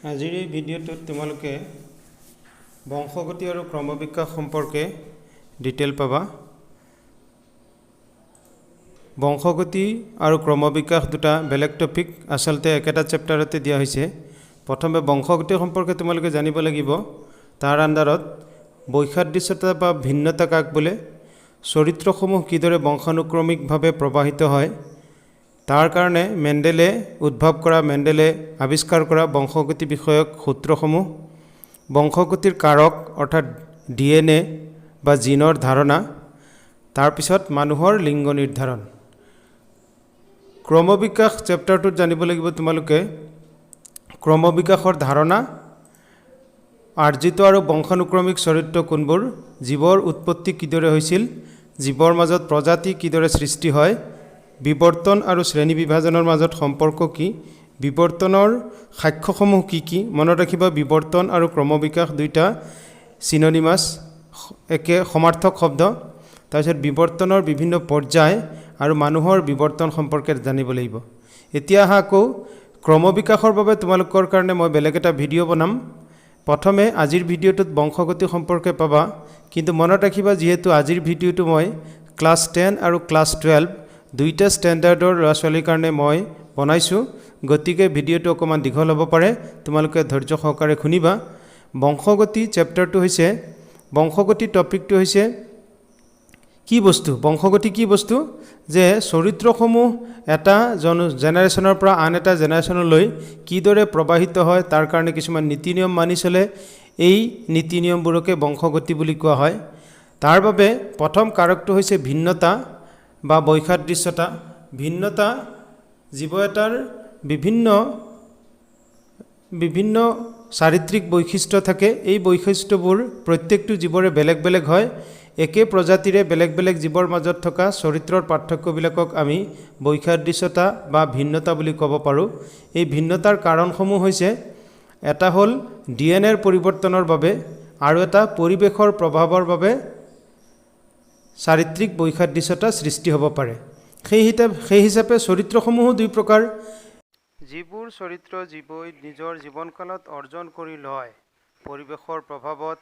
আজিৰ এই ভিডিঅ'টোত তোমালোকে বংশগতি আৰু ক্ৰমবিকাশ সম্পৰ্কে ডিটেইল পাবা। বংশগতি আৰু ক্ৰমবিকাশ দুটা বেলেগ টপিক, আচলতে একেটা চেপ্টাৰতে দিয়া হৈছে। প্ৰথমে বংশগতি সম্পৰ্কে তোমালোকে জানিব লাগিব। তাৰ আণ্ডাৰত বৈসাদৃশ্যতা বা ভিন্নতা কাক বোলে, চৰিত্ৰসমূহ কিদৰে বংশানুক্ৰমিকভাৱে প্ৰবাহিত হয়, তাৰ কাৰণে মেণ্ডেলে উদ্ভৱ কৰা, মেণ্ডেলে আৱিষ্কাৰ কৰা বংশগতি বিষয়ক সূত্ৰসমূহ, বংশগতিৰ কাৰক অৰ্থাৎ ডিএনএ বা জিনৰ ধাৰণা, তাৰপিছত মানুহৰ লিংগ নিৰ্ধাৰণ। ক্ৰমবিকাশ চেপ্টাৰটোত জানিব লাগিব তোমালোকে ক্ৰমবিকাশৰ ধাৰণা, আৰ্জিত আৰু বংশানুক্ৰমিক চৰিত্ৰ কোনবোৰ, জীৱৰ উৎপত্তি কিদৰে হৈছিল, জীৱৰ মাজত প্ৰজাতি কিদৰে সৃষ্টি হয়, বিৱৰ্তন আৰু শ্ৰেণী বিভাজনৰ মাজত সম্পৰ্ক কি, বিৱৰ্তনৰ সাক্ষ্যসমূহ কি কি। মনত ৰাখিবা, বিৱৰ্তন আৰু ক্ৰমবিকাশ দুইটা চিননিমাছ, একে সমাৰ্থক শব্দ। তাৰপিছত বিৱৰ্তনৰ বিভিন্ন পৰ্যায় আৰু মানুহৰ বিৱৰ্তন সম্পৰ্কে জানিব লাগিব। এতিয়া আহা, আকৌ ক্ৰমবিকাশৰ বাবে তোমালোকৰ কাৰণে মই বেলেগ এটা ভিডিঅ' বনাম। প্ৰথমে আজিৰ ভিডিঅ'টোত বংশগতি সম্পৰ্কে পাবা। কিন্তু মনত ৰাখিবা, যিহেতু আজিৰ ভিডিঅ'টো মই ক্লাছ 10 আৰু ক্লাছ 12 দুইটা ষ্টেণ্ডাৰ্ডৰ ল'ৰা ছোৱালীৰ কাৰণে মই বনাইছোঁ, গতিকে ভিডিঅ'টো অকণমান দীঘল হ'ব পাৰে। তোমালোকে ধৈৰ্য সহকাৰে শুনিবা। বংশগতি চেপ্টাৰটো হৈছে, বংশগতি টপিকটো হৈছে কি বস্তু, বংশগতি কি বস্তু, যে চৰিত্ৰসমূহ এটা জেনেৰেশ্যনৰ পৰা আন এটা জেনেৰেশ্যনলৈ কিদৰে প্ৰবাহিত হয়, তাৰ কাৰণে কিছুমান নীতি নিয়ম মানি চলে। এই নীতি নিয়মবোৰকে বংশগতি বুলি কোৱা হয়। তাৰ বাবে প্ৰথম কাৰকটো হৈছে ভিন্নতা বা বৈসাদৃশ্যতা। ভিন্নতা জীৱ এটাৰ বিভিন্ন বিভিন্ন চাৰিত্ৰিক বৈশিষ্ট্য থাকে। এই বৈশিষ্ট্যবোৰ প্ৰত্যেকটো জীৱৰে বেলেগ বেলেগ হয়। একে প্ৰজাতিৰে বেলেগ বেলেগ জীৱৰ মাজত থকা চৰিত্ৰৰ পাৰ্থক্যবিলাকক আমি বৈসাদৃশ্যতা বা ভিন্নতা বুলি ক'ব পাৰোঁ। এই ভিন্নতাৰ কাৰণসমূহ হৈছে, এটা হ'ল ডিএনএৰ পৰিৱৰ্তনৰ বাবে আৰু এটা পৰিৱেশৰ প্ৰভাৱৰ বাবে চাৰিত্ৰিক বৈসাদৃশ্যতা সৃষ্টি হ'ব পাৰে। সেই হিচাপে চৰিত্ৰসমূহো দুই প্ৰকাৰ। যিবোৰ চৰিত্ৰ জীৱই নিজৰ জীৱনকালত অৰ্জন কৰি লয় পৰিৱেশৰ প্ৰভাৱত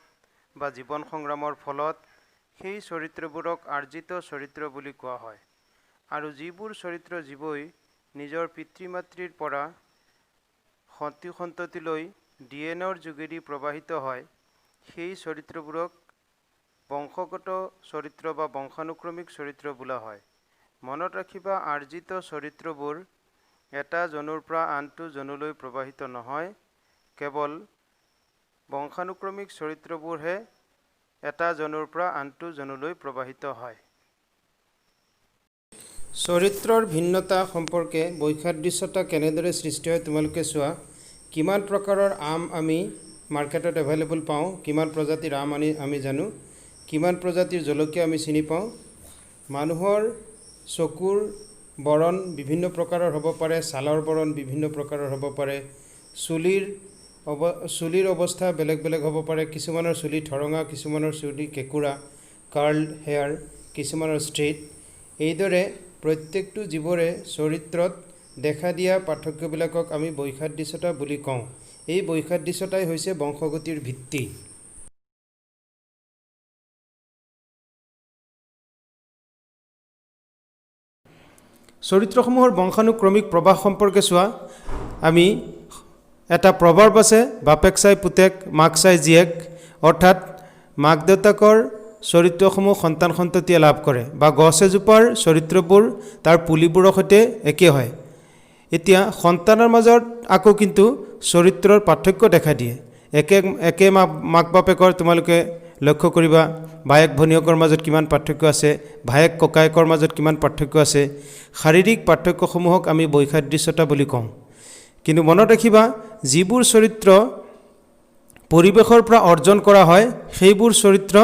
বা জীৱন সংগ্ৰামৰ ফলত, সেই চৰিত্ৰবোৰক আৰ্জিত চৰিত্ৰ বুলি কোৱা হয়। আৰু যিবোৰ চৰিত্ৰ জীৱই নিজৰ পিতৃ মাতৃৰ পৰা সতি সন্ততিলৈ ডিএনএৰ যোগেদি প্ৰবাহিত হয়, সেই চৰিত্ৰবোৰক বংশগত চৰিত্ৰ বা বংশানুক্ৰমিক চৰিত্ৰ বোলা হয়। মনত ৰাখিবা, আৰ্জিত চৰিত্ৰবোৰ এটা জনুৰ পৰা আনটো জনুলৈ প্ৰবাহিত নহয়, কেৱল বংশানুক্ৰমিক চৰিত্ৰবোৰহে এটা জনুৰ পৰা আনটো জনুলৈ প্ৰবাহিত হয়। চৰিত্ৰৰ ভিন্নতা সম্পৰ্কে বৈসাদৃশ্যতা কেনেদৰে সৃষ্টি হয় তোমালোকে চোৱা। কিমান প্ৰকাৰৰ আম আমি মাৰ্কেটত এভেইলেবল পাওঁ, কিমান প্ৰজাতিৰ আম আমি জানো, কিমান প্ৰজাতিৰ জলকীয়া আমি চিনি পাওঁ। মানুহৰ চকুৰ বৰণ বিভিন্ন প্ৰকাৰৰ হ'ব পাৰে, ছালৰ বৰণ বিভিন্ন প্ৰকাৰৰ হ'ব পাৰে, চুলিৰ অৱস্থা বেলেগ বেলেগ হ'ব পাৰে। কিছুমানৰ চুলি ঠৰঙা, কিছুমানৰ চুলি কেঁকুৰা, কাৰ্ল হেয়াৰ, কিছুমানৰ ষ্ট্ৰেইট। এইদৰে প্ৰত্যেকটো জীৱৰে চৰিত্ৰত দেখা দিয়া পাৰ্থক্যবিলাকক আমি বৈসাদৃশ্যতা বুলি কওঁ। এই বৈসাদৃশ্যতাই হৈছে বংশগতিৰ ভিত্তি। চৰিত্ৰসমূহৰ বংশানুক্ৰমিক প্ৰবাহ সম্পৰ্কে চোৱা। আমি এটা প্ৰভাৱ আছে, বাপেক চাই পুতেক, মাক চাই জীয়েক, অৰ্থাৎ মাক দেউতাকৰ চৰিত্ৰসমূহ সন্তান সন্ততিয়ে লাভ কৰে বা গছ এজোপাৰ চৰিত্ৰবোৰ তাৰ পুলিবোৰৰ সৈতে একে হয়। এতিয়া সন্তানৰ মাজত আকৌ কিন্তু চৰিত্ৰৰ পাৰ্থক্য দেখা দিয়ে। একে একে মাক বাপেকৰ তোমালোকে লক্ষ্য কৰিবা, বায়েক ভনীয়েকৰ মাজত কিমান পাৰ্থক্য আছে, ভায়েক ককায়েকৰ মাজত কিমান পাৰ্থক্য আছে। শাৰীৰিক পাৰ্থক্যসমূহক আমি বৈসাদৃশ্যতা বুলি কওঁ। কিন্তু মনত ৰাখিবা, যিবোৰ চৰিত্ৰ পৰিৱেশৰ পৰা অৰ্জন কৰা হয়, সেইবোৰ চৰিত্ৰ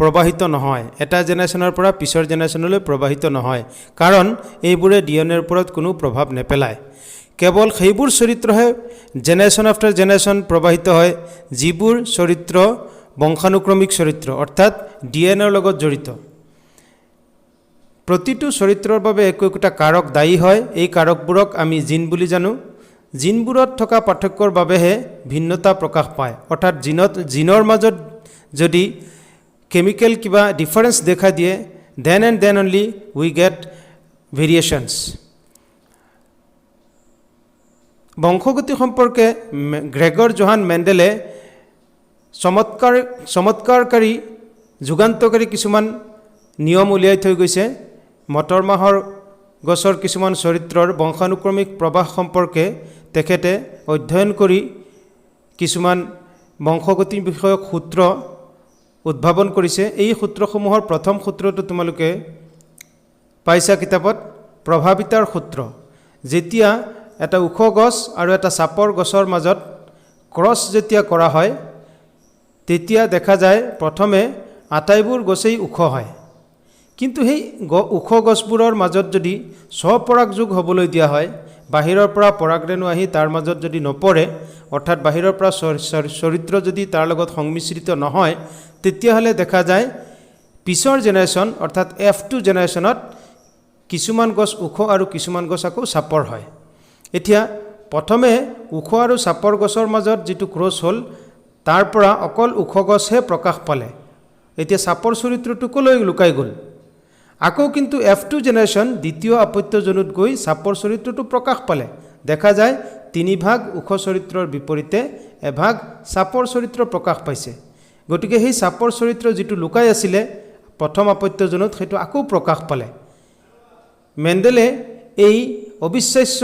প্ৰবাহিত নহয়, এটা জেনেৰেশ্যনৰ পৰা পিছৰ জেনেৰেশ্যনলৈ প্ৰবাহিত নহয়, কাৰণ এইবোৰে ডিএনএৰ ওপৰত কোনো প্ৰভাৱ নেপেলায়। কেৱল সেইবোৰ চৰিত্ৰহে জেনেৰেশ্যন আফটাৰ জেনেৰেশ্যন প্ৰবাহিত হয়, যিবোৰ চৰিত্ৰ বংশানুক্ৰমিক চৰিত্ৰ, অৰ্থাৎ ডিএনএৰ লগত জড়িত। প্ৰতিটো চৰিত্ৰৰ বাবে একো একোটা কাৰক দায়ী হয়। এই কাৰকবোৰক আমি জিন বুলি জানো। জিনবোৰত থকা পাৰ্থক্যৰ বাবেহে ভিন্নতা প্ৰকাশ পায়। অৰ্থাৎ জিনৰ মাজত যদি কেমিকেল কিবা ডিফাৰেঞ্চ দেখা দিয়ে, then and then only we get variations. বংশগতি সম্পৰ্কে গ্ৰেগৰ জোহান মেণ্ডেলে চমৎকাৰকাৰী, যুগান্তকাৰী কিছুমান নিয়ম উলিয়াই থৈ গৈছে। মটৰ মাহৰ গছৰ কিছুমান চৰিত্ৰৰ বংশানুক্ৰমিক প্ৰবাহ সম্পৰ্কে তেখেতে অধ্যয়ন কৰি কিছুমান বংশগতি বিষয়ক সূত্ৰ উদ্ভাৱন কৰিছে। এই সূত্ৰসমূহৰ প্ৰথম সূত্ৰটো তোমালোকে পাইছা কিতাপত, প্ৰভাৱিতাৰ সূত্ৰ। যেতিয়া এটা ওখ গছ আৰু এটা চাপৰ গছৰ মাজত ক্ৰছ যেতিয়া কৰা হয়, তেতিয়া দেখা যায় প্ৰথমে আটাইবোৰ গছেই ওখ হয়, কিন্তু সেই ওখ গছবোৰৰ মাজত যদি স্বপৰাগযোগ হ'বলৈ দিয়া হয়, বাহিৰৰ পৰা পৰাগৰেণু আহি তাৰ মাজত যদি নপৰে, অৰ্থাৎ বাহিৰৰ পৰা চৰিত্ৰ যদি তাৰ লগত সংমিশ্ৰিত নহয়, তেতিয়াহ'লে দেখা যায় পিছৰ জেনেৰেশ্যন অৰ্থাৎ F2 জেনেৰেশ্যনত কিছুমান গছ ওখ আৰু কিছুমান গছ আকৌ চাপৰ হয়। এতিয়া প্ৰথমে ওখ আৰু চাপৰ গছৰ মাজত যিটো ক্ৰছ হ'ল, তাৰ পৰা অকল ওখ গছহে প্ৰকাশ পালে। এতিয়া চাপৰ চৰিত্ৰটো ক'লৈ লুকাই গ'ল? আকৌ কিন্তু F2 generation দ্বিতীয় আপত্যজনুত গৈ চাপৰ চৰিত্ৰটো প্ৰকাশ পালে। দেখা যায় তিনিভাগ ওখ চৰিত্ৰৰ বিপৰীতে এভাগ চাপৰ চৰিত্ৰ প্ৰকাশ পাইছে। গতিকে সেই চাপৰ চৰিত্ৰ যিটো লুকাই আছিলে প্ৰথম আপত্যজনুত, সেইটো আকৌ প্ৰকাশ পালে। মেণ্ডেলে এই অবিশ্বাস্য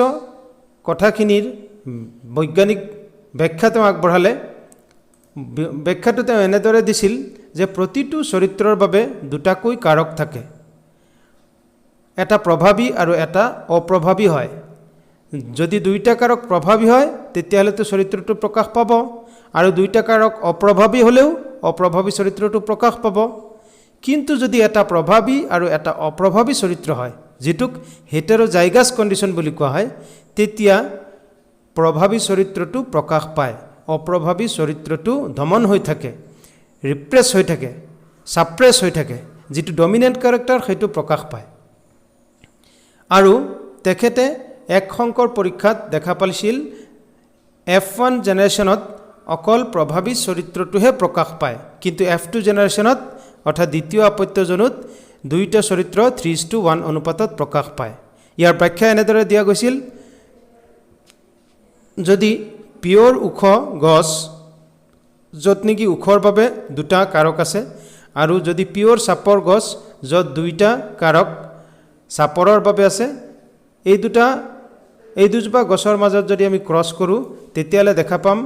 কথাখিনিৰ বৈজ্ঞানিক ব্যাখ্যা তেওঁ আগবঢ়ালে। ব্যাখ্যাটো তেওঁ এনেদৰে দিছিল যে প্ৰতিটো চৰিত্ৰৰ বাবে দুটাকৈ কাৰক থাকে, এটা প্ৰভাৱী আৰু এটা অপ্ৰভাৱী হয়। যদি দুইটা কাৰক প্ৰভাৱী হয়, তেতিয়াহ'লেতো চৰিত্ৰটো প্ৰকাশ পাব, আৰু দুইটা কাৰক অপ্ৰভাৱী হ'লেও অপ্ৰভাৱী চৰিত্ৰটো প্ৰকাশ পাব। কিন্তু যদি এটা প্ৰভাৱী আৰু এটা অপ্ৰভাৱী চৰিত্ৰ হয়, যিটোক হেটেৰ'জাইগাছ কণ্ডিশ্যন বুলি কোৱা হয়, তেতিয়া প্ৰভাৱী চৰিত্ৰটো প্ৰকাশ পায়, অপ্ৰভাৱী চৰিত্ৰটো দমন হৈ থাকে, ৰিপ্ৰেছ হৈ থাকে, ছাপ্ৰেছ হৈ থাকে। যিটো ডমিনেণ্ট কেৰেক্টাৰ সেইটো প্ৰকাশ পায়। আৰু তেখেতে এক সংকৰ পৰীক্ষাত দেখা পাইছিল F1 জেনেৰেশ্যনত অকল প্ৰভাৱী চৰিত্ৰটোহে প্ৰকাশ পায়, কিন্তু F2 জেনেৰেশ্যনত অৰ্থাৎ দ্বিতীয় আপত্যজনুত দুয়োটা চৰিত্ৰ 3:1 অনুপাতত প্ৰকাশ পায়। ইয়াৰ ব্যাখ্যা এনেদৰে দিয়া গৈছিল, যদি পিয়'ৰ ওখ গছ, য'ত নেকি ওখৰ বাবে দুটা কাৰক আছে, আৰু যদি পিয়'ৰ চাপৰ গছ, য'ত দুইটা কাৰক চাপৰৰ বাবে আছে, এই দুজোপা গছৰ মাজত যদি আমি ক্ৰছ কৰোঁ, তেতিয়াহ'লে দেখা পাম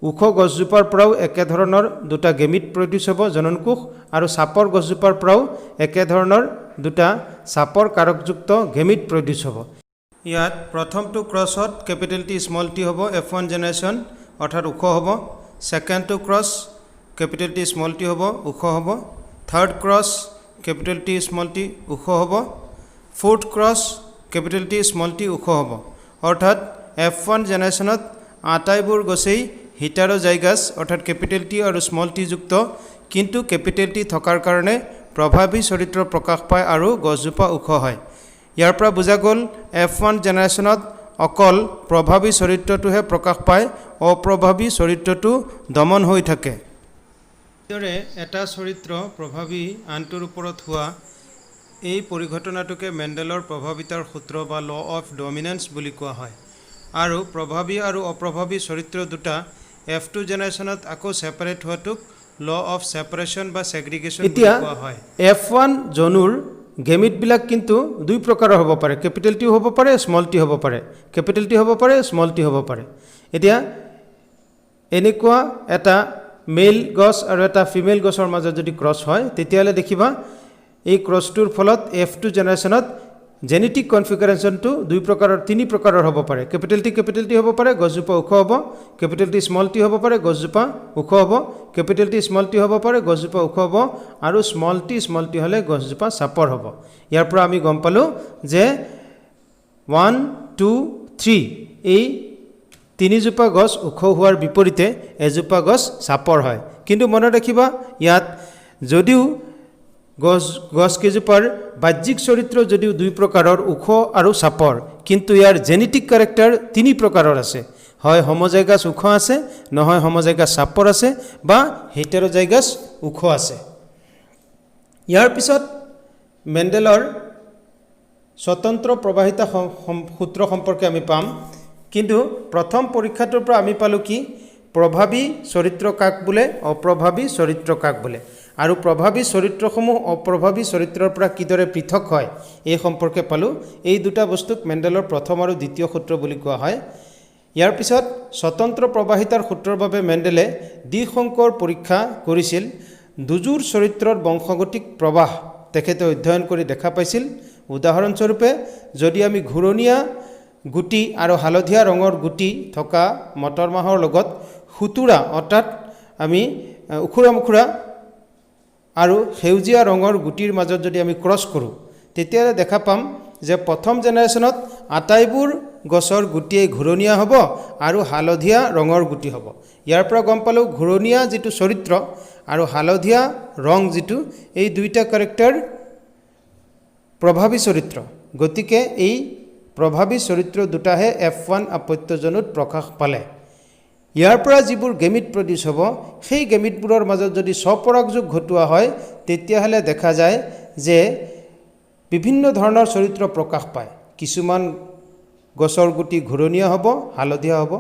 ওখ গছজোপাৰ পৰাও একেধৰণৰ দুটা গেমিট প্ৰডিউচ হ'ব, জননকোষ, আৰু চাপৰ গছজোপাৰ পৰাও একেধৰণৰ দুটা চাপৰ কাৰকযুক্ত গেমিট প্ৰডিউচ হ'ব। ইয়াত প্ৰথমটো ক্ৰছত কেপিটেল টি স্মল টি হ'ব, F1 generation, অৰ্থাৎ ওখ হ'ব। ছেকেণ্ডটো cross capital T small t হ'ব, ওখ হ'ব। Third cross capital T small t ওখ হ'ব। Fourth cross capital T small t ওখ হ'ব। অৰ্থাৎ F1 জেনেৰেশ্যনত আটাইবোৰ গছেই হিটাৰ'জাইগাছ, অৰ্থাৎ কেপিটেল টি আৰু স্মল টি যুক্ত, কিন্তু কেপিটেল টি থকাৰ কাৰণে প্ৰভাৱী চৰিত্ৰ প্ৰকাশ পায় আৰু গছজোপা ওখ হয়। ইয়াৰ পৰা বুজা গ'ল F1 জেনেৰেশ্যনত অকল প্ৰভাৱী চৰিত্ৰটোহে প্ৰকাশ পায়, অপ্ৰভাৱী চৰিত্ৰটো দমন হৈ থাকে। এইদৰে এটা চৰিত্ৰ প্ৰভাৱী আনটোৰ ওপৰত হোৱা এই পৰিঘটনাটোকে মেণ্ডেলৰ প্ৰভাৱিতাৰ সূত্ৰ বা ল অফ ডমিনেন্স বুলি কোৱা হয়। আৰু প্ৰভাৱী আৰু অপ্ৰভাৱী চৰিত্ৰ দুটা F2 জেনেৰেশ্যনত আকৌ ছেপাৰেট হোৱাটোক ল অফ ছেপাৰেশ্যন বা ছেগ্ৰিগেশ্যন বুলি এতিয়া কোৱা হয়। F1 জনুৰ গেমিটবিলাক কিন্তু দুই প্ৰকাৰৰ হ'ব পাৰে, কেপিটেল টিও হ'ব পাৰে, স্মল টি হ'ব পাৰে, কেপিটেল টি হ'ব পাৰে, স্মল টি হ'ব পাৰে। এতিয়া এনেকুৱা এটা মেল গছ আৰু এটা ফিমেল গছৰ মাজত যদি ক্ৰছ হয়, তেতিয়াহ'লে দেখিবা এই ক্ৰছটোৰ ফলত F2 জেনেৰেশ্যনত জেনেটিক কনফিগাৰেশ্যনটো দুই প্ৰকাৰৰ, তিনি প্ৰকাৰৰ হ'ব পাৰে। কেপিটেল টি কেপিটেল টি হ'ব পাৰে, গছজোপা ওখ হ'ব। কেপিটেল টি স্মল টি হ'ব পাৰে, গছজোপা ওখ হ'ব। কেপিটেল টি স্মল টি হ'ব পাৰে, গছজোপা ওখ হ'ব। আৰু স্মল টি স্মল টি হ'লে গছজোপা চাপৰ হ'ব। ইয়াৰ পৰা আমি গম পালোঁ যে 1, 2, 3 এই তিনিজোপা গছ ওখ হোৱাৰ বিপৰীতে এজোপা গছ চাপৰ হয়। কিন্তু মনত ৰাখিবা, ইয়াত যদিও গছকেইজোপাৰ বাহ্যিক চৰিত্ৰ যদিও দুই প্ৰকাৰৰ, ওখ আৰু চাপৰ, কিন্তু ইয়াৰ জেনেটিক কেৰেক্টাৰ তিনি প্ৰকাৰৰ আছে। হয় হোমোজাইগাছ ওখ আছে, নহয় হোমোজাইগাছ চাপৰ আছে বা হেটেৰ'জাইগাছ ওখ আছে। ইয়াৰ পিছত মেণ্ডেলৰ স্বতন্ত্ৰ প্ৰবাহিতা সূত্ৰ সম্পৰ্কে আমি পাম। কিন্তু প্ৰথম পৰীক্ষাটোৰ পৰা আমি পালোঁ কি? প্ৰভাৱী চৰিত্ৰ কাক বোলে, অপ্ৰভাৱী চৰিত্ৰ কাক বোলে আৰু প্ৰভাৱী চৰিত্ৰসমূহ অপ্ৰভাৱী চৰিত্ৰৰ পৰা কিদৰে পৃথক হয়, এই সম্পৰ্কে পালোঁ। এই দুটা বস্তুক মেণ্ডেলৰ প্ৰথম আৰু দ্বিতীয় সূত্ৰ বুলি কোৱা হয়। ইয়াৰ পিছত স্বতন্ত্ৰ প্ৰবাহিতাৰ সূত্ৰৰ বাবে মেণ্ডেলে দ্বিসংকৰ পৰীক্ষা কৰিছিল। দুযোৰ চৰিত্ৰৰ বংশগতিক প্ৰবাহ তেখেতে অধ্যয়ন কৰি দেখা পাইছিল। উদাহৰণস্বৰূপে, যদি আমি ঘূৰণীয়া গুটি আৰু হালধীয়া ৰঙৰ গুটি থকা মটৰ মাহৰ লগত সুতুৰা, অৰ্থাৎ আমি ওখোৰা মোখোৰা আৰু সেউজীয়া ৰঙৰ গুটিৰ মাজত যদি আমি ক্ৰছ কৰোঁ, তেতিয়াহ'লে দেখা পাম যে প্ৰথম জেনেৰেশ্যনত আটাইবোৰ গছৰ গুটিয়েই ঘূৰণীয়া হ'ব আৰু হালধীয়া ৰঙৰ গুটি হ'ব। ইয়াৰ পৰা গম পালোঁ, ঘূৰণীয়া যিটো চৰিত্ৰ আৰু হালধীয়া ৰং যিটো, এই দুইটা কেৰেক্টাৰ প্ৰভাৱী চৰিত্ৰ। গতিকে এই প্ৰভাৱী চৰিত্ৰ দুটাহে F1 আপত্যজনুত প্ৰকাশ পালে। ইয়াৰ পৰা যিবোৰ গেমিট প্ৰডিউচ হ'ব, সেই গেমিটবোৰৰ মাজত যদি স্বপৰাগযোগ ঘটোৱা হয়, তেতিয়াহ'লে দেখা যায় যে বিভিন্ন ধৰণৰ চৰিত্ৰ প্ৰকাশ পায়। কিছুমান গছৰ গুটি ঘূৰণীয়া হ'ব, হালধীয়া হ'ব।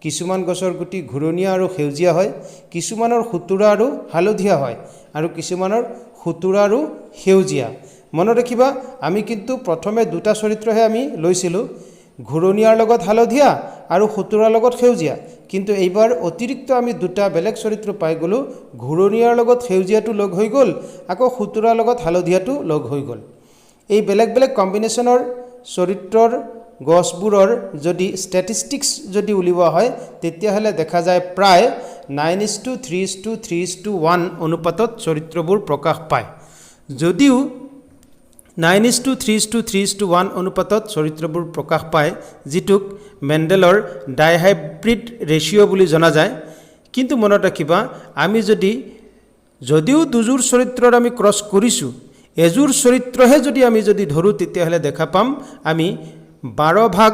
কিছুমান গছৰ গুটি ঘূৰণীয়া আৰু সেউজীয়া হয়। কিছুমানৰ সুতুৰা আৰু হালধীয়া হয় আৰু কিছুমানৰ সুতুৰা আৰু সেউজীয়া। মনত ৰাখিবা, আমি কিন্তু প্ৰথমে দুটা চৰিত্ৰহে আমি লৈছিলোঁ, ঘূৰণীয়াৰ লগত হালধীয়া আৰু সুতুৰাৰ লগত সেউজীয়া। কিন্তু এইবাৰ অতিৰিক্ত আমি দুটা বেলেগ চৰিত্ৰ পাই গ'লোঁ। ঘূৰণীয়াৰ লগত সেউজীয়াটো লগ হৈ গ'ল, আকৌ সুতুৰাৰ লগত হালধীয়াটো লগ হৈ গ'ল। এই বেলেগ বেলেগ কম্বিনেশ্যনৰ চৰিত্ৰৰ গছবোৰৰ যদি ষ্টেটিষ্টিক্স যদি উলিওৱা হয়, তেতিয়াহ'লে দেখা যায় প্ৰায় 9:3:3:3:1 অনুপাতত চৰিত্ৰবোৰ প্ৰকাশ পায়। যদিও 9:3:3:1 অনুপাতত চৰিত্ৰবোৰ প্ৰকাশ পায়, যিটোক মেণ্ডেলৰ ডাইহাইব্ৰিড ৰেচিঅ' বুলি জনা যায়, কিন্তু মনত ৰাখিবা, আমি যদিও দুযোৰ চৰিত্ৰৰ আমি ক্ৰছ কৰিছোঁ, এযোৰ চৰিত্ৰহে যদি আমি ধৰোঁ, তেতিয়াহ'লে দেখা পাম আমি 12 ভাগ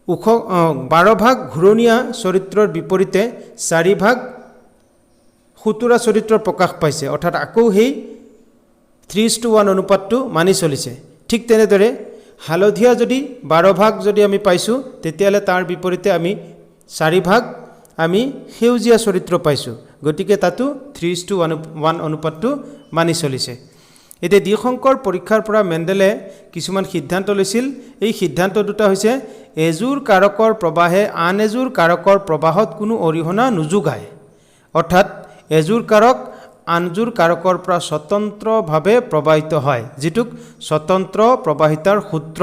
ওখ, 12 ভাগ ঘূৰণীয়া চৰিত্ৰৰ বিপৰীতে চাৰি ভাগ সুতুৰা চৰিত্ৰ প্ৰকাশ পাইছে। অৰ্থাৎ আকৌ সেই 3:1 অনুপাতটো মানি চলিছে। ঠিক তেনেদৰে হালধীয়া যদি 12 ভাগ যদি আমি পাইছোঁ, তেতিয়াহ'লে তাৰ বিপৰীতে আমি চাৰি ভাগ আমি সেউজীয়া চৰিত্ৰ পাইছোঁ। গতিকে তাতো 3:1 অনুপাতটো মানি চলিছে। এতিয়া দ্বিসংকৰ পৰীক্ষাৰ পৰা মেণ্ডেলে কিছুমান সিদ্ধান্ত লৈছিল। এই সিদ্ধান্ত দুটা হৈছে, এযোৰ কাৰকৰ প্ৰবাহে আন এযোৰ কাৰকৰ প্ৰবাহত কোনো অৰিহণা নোযোগায়, অৰ্থাৎ এযোৰ কাৰক আনযোৰ কাৰকৰ পৰা স্বতন্ত্ৰভাৱে প্ৰবাহিত হয়, যিটোক স্বতন্ত্ৰ প্ৰবাহিতাৰ সূত্ৰ,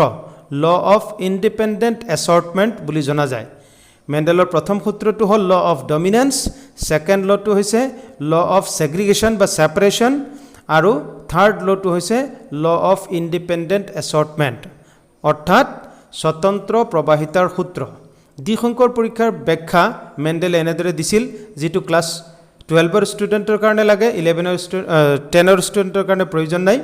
ল অফ ইণ্ডিপেণ্ডেণ্ট এছৰ্টমেণ্ট বুলি জনা যায়। মেণ্ডেলৰ প্ৰথম সূত্ৰটো হ'ল ল অফ ডমিনেন্স, ছেকেণ্ড লটো হৈছে ল অফ ছেগ্ৰিগেশ্যন বা ছেপাৰেশ্যন আৰু থাৰ্ড লটো হৈছে ল অফ ইণ্ডিপেণ্ডেণ্ট এছৰ্টমেণ্ট, অৰ্থাৎ স্বতন্ত্ৰ প্ৰবাহিতাৰ সূত্ৰ। দ্বিসংকৰ পৰীক্ষাৰ ব্যাখ্যা মেণ্ডেলে এনেদৰে দিছিল, যিটো ক্লাছ 12ৰ ষ্টুডেণ্টৰ কাৰণে লাগে, 11ৰ 10ৰ ষ্টুডেণ্টৰ কাৰণে প্ৰয়োজন নাই।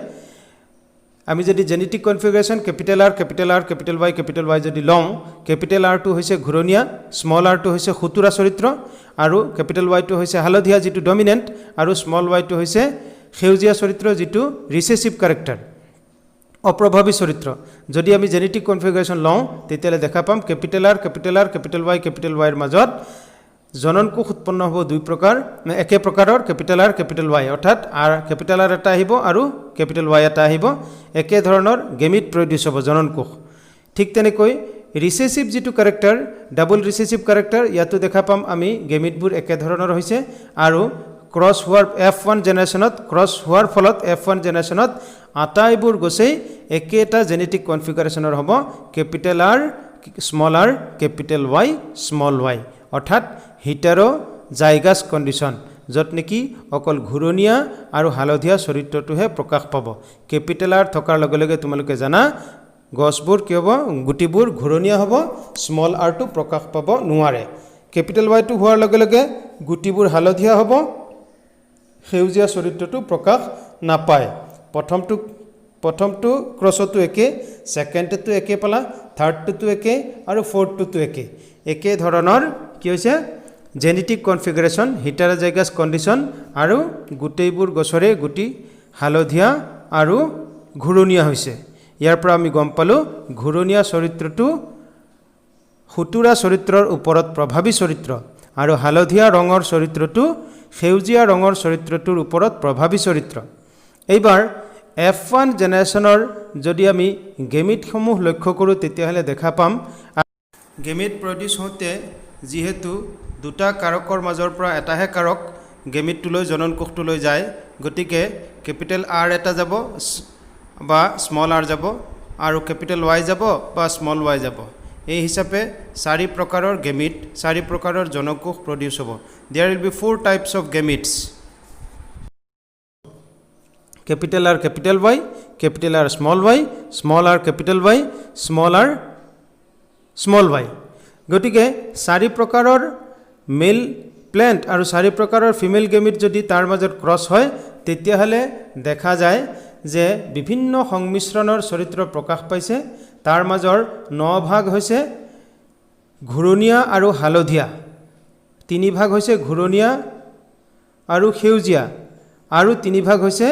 আমি যদি genetic configuration capital R, capital R, capital Y, capital Y যদি লওঁ, কেপিটেল আৰটো হৈছে ঘূৰণীয়া, স্মল আৰটো হৈছে সুতুৰা চৰিত্ৰ আৰু কেপিটেল ৱাইটো হৈছে হালধীয়া, যিটো ডমিনেণ্ট, আৰু স্মল ৱাইটো হৈছে সেউজীয়া চৰিত্ৰ, যিটো ৰিচেচিভ কেৰেক্টাৰ, অপ্ৰভাৱী চৰিত্ৰ। যদি আমি জেনেটিক কনফিগাৰেশ্যন লওঁ, তেতিয়াহ'লে দেখা পাম capital R, capital R, capital Y, capital ৱাইৰ মাজত জননকোষ উৎপন্ন হ'ব দুই প্ৰকাৰ, একে প্ৰকাৰৰ কেপিটেল আৰ, কেপিটেল ৱাই, অৰ্থাৎ আৰ কেপিটেল আৰ এটা আহিব আৰু কেপিটেল ৱাই এটা আহিব। একে ধৰণৰ গেমিট প্ৰডিউচ হ'ব, জননকোষ। ঠিক তেনেকৈ ৰিচেচিভ যিটো কেৰেক্টাৰ, ডাবল ৰিচেচিভ কেৰেক্টাৰ, ইয়াতো দেখা পাম আমি গেমিটবোৰ একেধৰণৰ হৈছে আৰু ক্ৰছ হোৱাৰ F1 জেনেৰেশ্যনত, ক্ৰছ হোৱাৰ ফলত F1 জেনেৰেশ্যনত আটাইবোৰ গছেই একেটা জেনেটিক কনফিগাৰেশ্যনৰ হ'ব, capital R, small r, capital Y, small y, অৰ্থাৎ হিটাৰ' জাইগাছ কণ্ডিশ্যন, য'ত নেকি অকল ঘূৰণীয়া আৰু হালধীয়া চৰিত্ৰটোহে প্ৰকাশ পাব। কেপিটেল আৰ থকাৰ লগে লগে তোমালোকে জানা গছবোৰ কি হ'ব? গুটিবোৰ ঘূৰণীয়া হ'ব, স্মল আৰটো প্ৰকাশ পাব নোৱাৰে। কেপিটেল ৱাইটো হোৱাৰ লগে লগে গুটিবোৰ হালধীয়া হ'ব, সেউজীয়া চৰিত্ৰটো প্ৰকাশ নাপায়। প্ৰথমটো ক্ৰছতো একে, ছেকেণ্ডটোতো একে পালা, থাৰ্ডটোতো একে আৰু ফ'ৰ্থটোতো একে। একে ধৰণৰ কি হৈছে? জেনেটিক কনফিগাৰেশ্যন, হিটাৰাজাইগাছ কণ্ডিশ্যন আৰু গোটেইবোৰ গছৰে গুটি হালধীয়া আৰু ঘূৰণীয়া হৈছে। ইয়াৰ পৰা আমি গম পালোঁ, ঘূৰণীয়া চৰিত্ৰটো সুতুৰা চৰিত্ৰৰ ওপৰত প্ৰভাৱী চৰিত্ৰ আৰু হালধীয়া ৰঙৰ চৰিত্ৰটো সেউজীয়া ৰঙৰ চৰিত্ৰটোৰ ওপৰত প্ৰভাৱী চৰিত্ৰ। এইবাৰ এফ ওৱান জেনেৰেশ্যনৰ যদি আমি গেমিটসমূহ লক্ষ্য কৰোঁ, তেতিয়াহ'লে দেখা পাম গেমিট প্ৰডিউচ হওঁতে যিহেতু দুটা কাৰকৰ মাজৰ পৰা এটাহে কাৰক গেমিটটোলৈ, জননকোষটোলৈ যায়, গতিকে কেপিটেল আৰ এটা যাব বা স্মল আৰ যাব আৰু কেপিটেল ৱাই যাব বা স্মল ৱাই যাব। এই হিচাপে চাৰি প্ৰকাৰৰ গেমিট, চাৰি প্ৰকাৰৰ জনকোষ প্ৰডিউচ হ'ব। There will be four types of gametes: capital R capital Y, capital R small y, small r capital Y, small r small y। গতিকে চাৰি প্ৰকাৰৰ মেল প্লেণ্ট আৰু চাৰি প্ৰকাৰৰ ফিমেল গেমিট যদি তাৰ মাজত ক্ৰছ হয়, তেতিয়াহ'লে দেখা যায় যে বিভিন্ন সংমিশ্ৰণৰ চৰিত্ৰ প্ৰকাশ পাইছে। তাৰ মাজৰ ন ভাগ হৈছে ঘূৰণীয়া আৰু হালধীয়া, তিনি ভাগ হৈছে ঘূৰণীয়া আৰু সেউজীয়া আৰু তিনি ভাগ হৈছে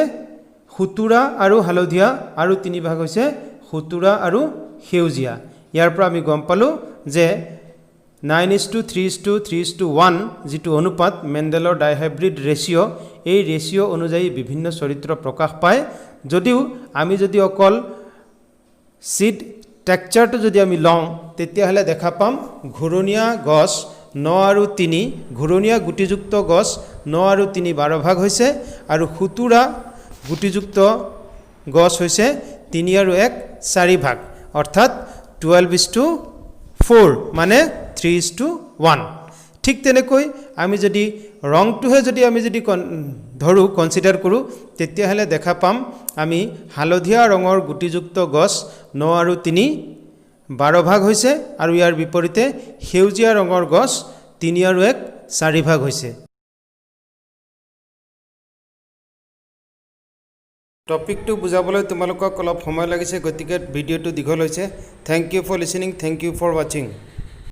সুতুৰা আৰু হালধীয়া আৰু তিনি ভাগ হৈছে সুতুৰা আৰু সেউজীয়া। ইয়াৰ পৰা আমি গম পালোঁ যে 9:3:3:1 যিটো অনুপাত, মেণ্ডেলৰ ডাইহাইব্ৰিড ৰেচিঅ', এই ৰেচিঅ' অনুযায়ী বিভিন্ন চৰিত্ৰ প্ৰকাশ পায়। যদিও আমি যদি অকল চিড টেক্সাৰটো যদি আমি লওঁ, তেতিয়াহ'লে দেখা পাম ঘূৰণীয়া গছ ন আৰু তিনি, ঘূৰণীয়া গুটিযুক্ত গছ 9 আৰু 3 12 ভাগ হৈছে আৰু সুতুৰা গুটিযুক্ত গছ হৈছে 3 আৰু 1 চাৰি ভাগ, অৰ্থাৎ 12:4, মানে 3:1। ঠিক তেনেকৈ আমি যদি ৰংটোহে যদি আমি যদি ধৰোঁ, কনচিডাৰ কৰোঁ, তেতিয়াহ'লে দেখা পাম আমি হালধীয়া ৰঙৰ গুটিযুক্ত গছ 9 আৰু 3 12 ভাগ হৈছে আৰু ইয়াৰ বিপৰীতে সেউজীয়া ৰঙৰ গছ 3 আৰু 1 চাৰি ভাগ হৈছে। টপিকটো বুজাবলৈ তোমালোকক অলপ সময় লাগিছে, গতিকে ভিডিঅ'টো দীঘল হৈছে। Thank you for listening, thank you for watching.